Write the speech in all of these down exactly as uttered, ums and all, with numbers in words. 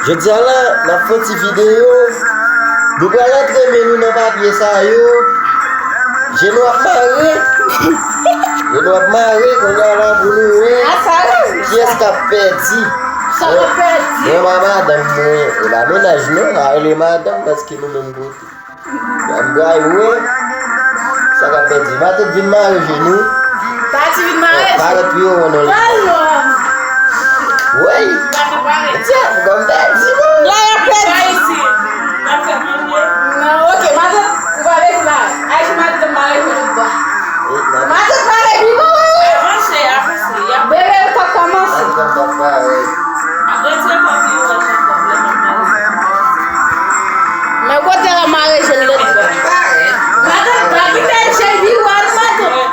Jodi a la, n ap fè yon ti videyo. Nou pral antre men nou nan papye sa yo. Je nou ap mare. Je nou ap mare, kounye a la pou nou wè kiyès k ap pèdi. Sa k ap pèdi? Mwen, mwen pa madanm mwen, e pa mennaj non, pa rele madanm paske nou menm kote. Anmwey, sa k ap pèdi. Matant vin mare je nou. Tati vin mare je. Parèt pi yo, non. Woy. Tya, fougan m pèdi, non. La, y ap pèdi. Non, ok, matant, ou pa vle di mare. Ay, si matant mare je nou bwa. Matant mare pi bon, wi. Avanse, avanse. Bebe, ou t ap kòmanse. Men kote w mare je l lòt bò. Matant pa kite je l vire w al matant.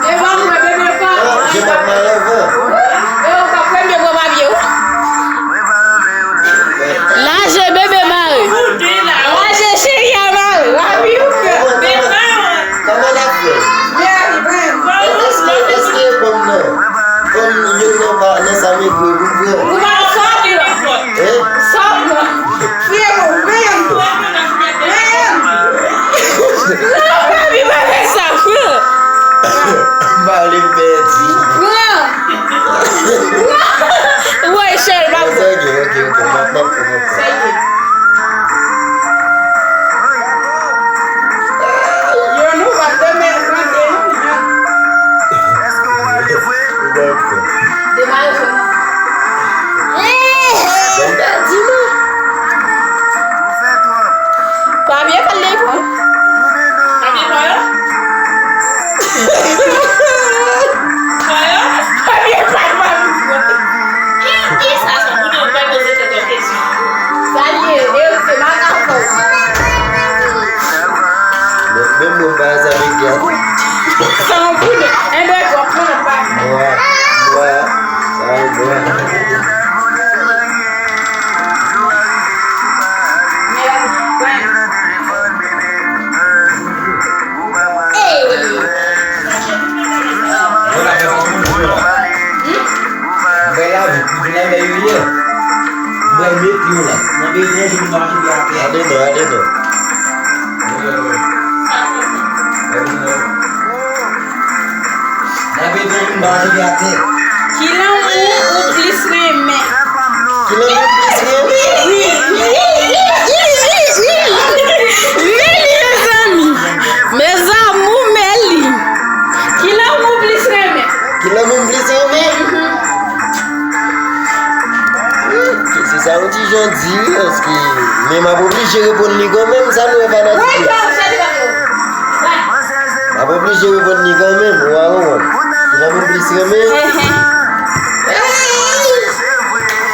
Devan mwen bebe pa. Je pa mare avan. E ou pa premye bò papye w. Laje bebe mare. Laje cheri a mare. Rapi ou fè. Kòman n ap fè? Èske, èske e pòm nan? Kòm youn nan pa nan sa m ekri pou m pran. Ou pa sòt lan. Hein? Sòt lan. Frero, men. Men. Non, papi, pa fè sa, frero. M pa vle m pèdi. Pran. Woy, cheri, pa pran. Ok, ok, ok. M ap, m ap pran, m ap pran. Yo, nou pa demen, pran de nou, yo. Demare fè mwen. Bon, pèdi, non. Premye pa l li pran. Premye pa l. Premye pa l, pa l pran. Ki, ki sa, sa moun yo pa poze tèt yo kesyon. Sa l ye, e ou se makafò. Men, men moun pa sa vle gate. Sa yon poud. Enben, w ap pran lòt pa. Bwa, bwa, sa yon bwa. Mwen la, mwen pa konn mwen la. Mwen la, mwen la, mwen la. Mwen met yo la. Nan bezwen, je nou mache de atè. Gade non, gade non. Nan bezwen, je nou mache de atè. Ki lanmou ou plis renmen? Ki lanmou m plis renmen? Men li, mezanmi. Mes amours, men li. Ki lanmou w plis renmen? Ki lanmou m plis renmen? Hmm, kesyon sa yon ti jan di, wi, paske, men m ap oblije reponn li kanmenm, sa nou wè fanatik yo. M ap oblije reponn li kanmenm, ou a konprann. Ki lanmou m plis renmen?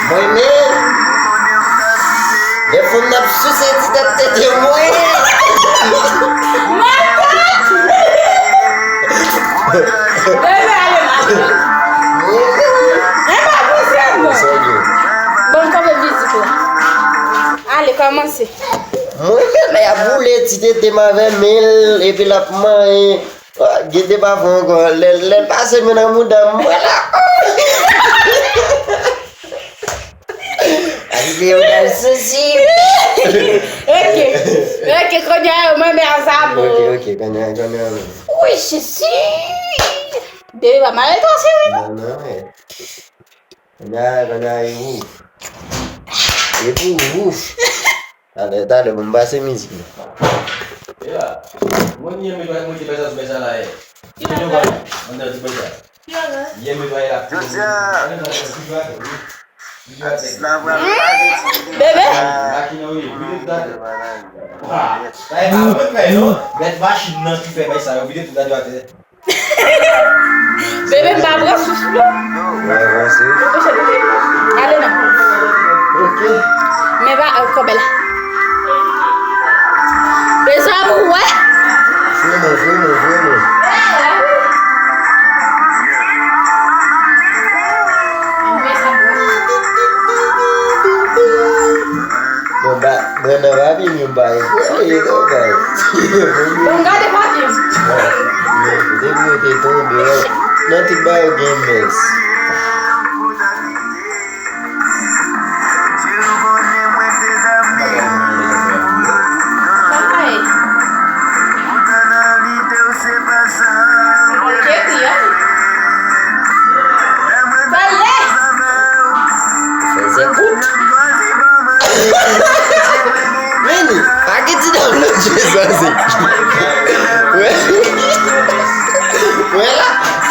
Mwen, men, lè fanm nan ap souse ti tèt tete mwen. Bebe, ale, ale. E pa posib, non. Bon, kanpe mizik la. Ale, kòmanse. Mwen, men, lè y ap boule ti tete m avè men l, epi l ap manyen. Gete pafon ankò. Lè, lè l pase men nan mouda m, mwen la. Abiye yo bal sousi. Ok. Ok, kounye a yo mande a sa bon. Ok, ok, kounye a, kounye a. Wi, Jezi. Bebe pa mal to, sere, non? Non, non, men. Kounye a, kounye a, e ouf. E pou ouf. Talè, talè, pou m pase mizik la. E la, mwen, Yemi pa mete bay sa sou bay sa la, e. Ki bagay? Ann nan ti bay sa. Ki bagay? Yemi pa la. Jodi a, atis la pral pale ti. Bebe? Makina, wi, vide tout atè. Ah, sa e pa mwen k fè, non. Mèt machin nan ki fè bay sa yo, vide tout atè. Bebe, m pa pran souf, non. Mwen avanse. Ale, non. Ok. Men pa, euh, kòbè la. Mes amours, wè. Fre mwen, fre mwen, fre mwen. Mes amours. Bon, ba, Brenda pa vini, m pa e, e, e, ba. Bon, gade papye m. Depi yo te tonbe, nan tout bagay gen mès. Vini, pa gen ti dam nan je sa se. Wè. Wè la.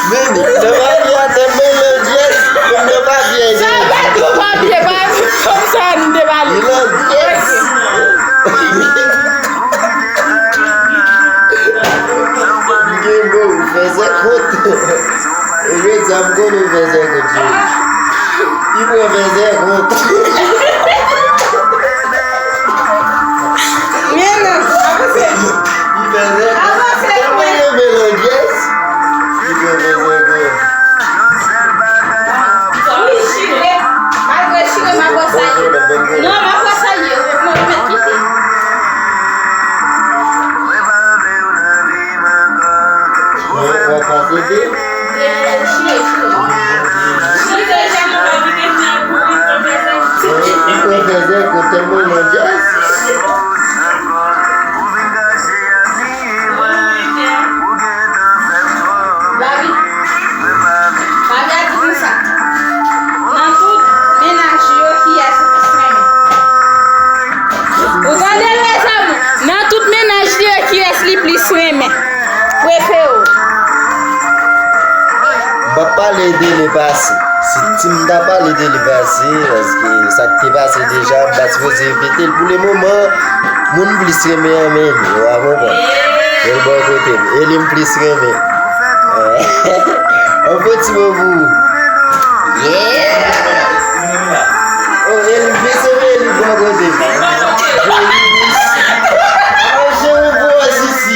Vini, nan papye a tèlman nan je, nan papye a. Sa pa tou papye, pa kòm sa nou te pale. Nan je. Gen bon, fè se kont. Ou gen sa m konnen fè se kont. Li pran fè se kont. Men non, avanse. Li fè se kont. Avanse, tèlman mwen. Li renmen landjès. Li pran fè se kont. Wi, chire. Malgre chire, m ap fè sa ye. Non, m ap fè sa ye. Non, li mèt kite. Mwen, mwen pase de. Mwen fè zèk ou tèlman nan jazz. Babi, Babi a di konsa. Nan tout mennaj yo, kiyès ou plis renmen? Ou tande l, mezanmi? Nan tout mennaj li yo, kiyès li plis renmen? Prefere w? M p ap pale de le pase. Si, si m ta pale de le pase, paske sa k te pase deja, m pa sipoze repete l. Pou le moman, moun m plis renmen an, men li, ou pa konprann. Men l bò kote m. E li m plis renmen. An fon ti mo pou ou. Yeah! Oh, e li m plis renmen, e li bò kote m. Joli, wi. An jere pou ou, Sisi.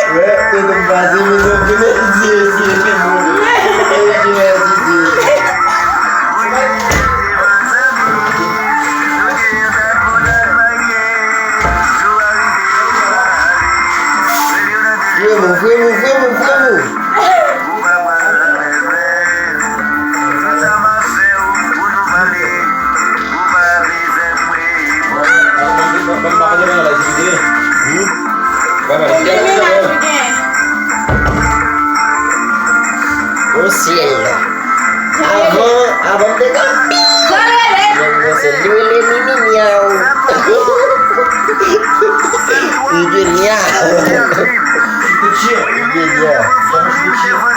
Wè, kote m pase, men nou vin di, Sisi, bon. E li di, wè, Sisi. Frè m, frè m, frè m, frè m. Konbyen mennaj ou gen? Bon, syèl. Avan, avan m te ka pi. Kòlele. Mwen se li rele Mimi Nyaw. Mimi Nyaw. Mimi Nyaw. Mimi Nyaw.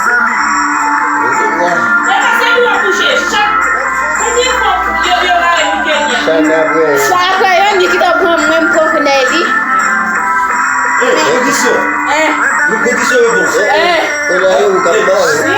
Chak apre. Chak apre, yon ni ki ta pran mwen, m pran pou Nelly. Hey, kondisyon. Eh. Kondisyon repons. Eh. Kounye a, ou k ap bay.